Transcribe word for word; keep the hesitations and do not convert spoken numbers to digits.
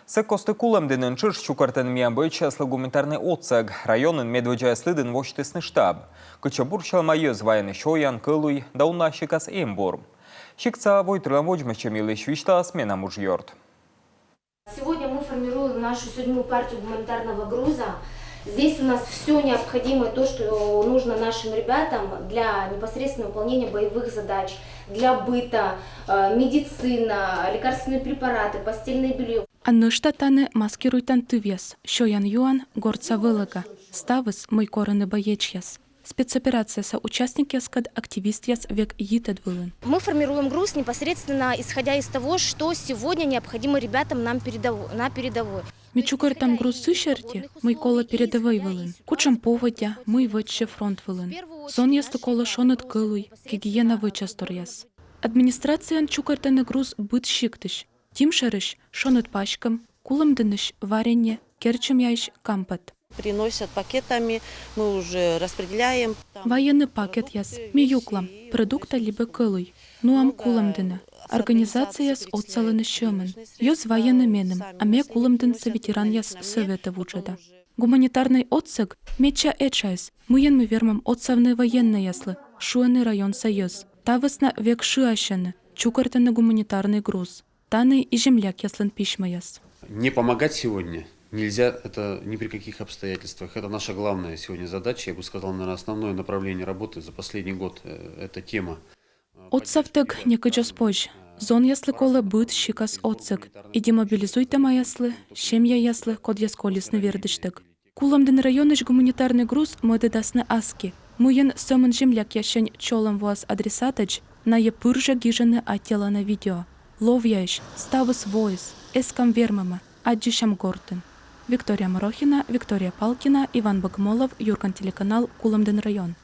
Сы кості Кулӧмдінын тшӧтш чукӧртӧны миян боецъяслы гуманитарнӧй отсӧг. Районын медводдзаяс лыдын восьтісны штаб, кытчӧ бур сьӧлӧма йӧз вайӧны сёян, кӧлуй да уна сикас эмбур. Сиктса войтырлӧн водзмӧстчӧм йылысь висьталас менам уджъёрт. Сегодня мы формируем нашу седьмую партию гуманитарного груза. Здесь у нас все необходимое, то, что нужно нашим ребятам для непосредственного выполнения боевых задач, для быта, э, медицина, лекарственные препараты, постельное белье. А нӧшта тані маскируйтан тывъяс, сёян-юан, гортса вӧлӧга, ставыс, мый корӧны боецъяс. Спецоперацияса участникъяскӧд активистъяс век йитӧд вылын. Мы формируем груз непосредственно исходя из того, что сегодня необходимо ребятам нам передово- на передовой. Ми чукӧртам груз сы серти, мый колӧ передӧвӧй вылын. Кутшӧм поводдя, мый вӧчсьӧ фронт вылын. Зонъяслы колӧ шоныд кӧлуй, гигиена вӧчас торъяс. Администрацияын чукӧртӧны груз быд сиктысь. Тімшӧрысь шоныд паськӧм, Кулӧмдінысь варенье, Керчомъяысь кампет. Приносят пакетами, мы уже распределяем. Вайӧны пакетъяс, ми юклам, продукта либӧ кӧлуй. Нуам Кулӧмдінӧ. Организацияяс отсалӧны сьӧмӧн. Йӧз вайӧны меным, а ме Кулӧмдінса ветеранъяс сӧветӧ вуджӧда. Гуманитарнӧй отсӧг медся этшаыс, мыйӧн ми вермам отсавны военнӧйяслы, шуӧны районса йӧз. Та вӧсна век шыасьӧны, чукӧртӧны гуманитарнӧй груз. Тані и землякъяслӧн письмӧяс. Не помогать сегодня нельзя, это ни при каких обстоятельствах. Это наша главная сегодня задача, я бы сказал, наверное, основное направление работы за последний год. Э, эта тема. Отсавтӧг некыдз оз позь. Зонъяслы колӧ быд сикас отсӧг. И демобилизуйтӧмаяслы, семьяяслы, кодъяс колисны вердысьтӧг. Кулӧмдін районысь гуманитарнӧй груз мӧдӧдасны аски. Мыйӧн сӧмын землякъяссянь чолӧм воас адресатӧдз, найӧ пыр жӧ гижӧны аттьӧлана видео. Ловъяӧсь, ставыс воис, эскам вермӧма, аддзысям гортын. Виктория Морохина, Виктория Палкина, Иван Богомолов, Юрган телеканал, Кулӧмдін район.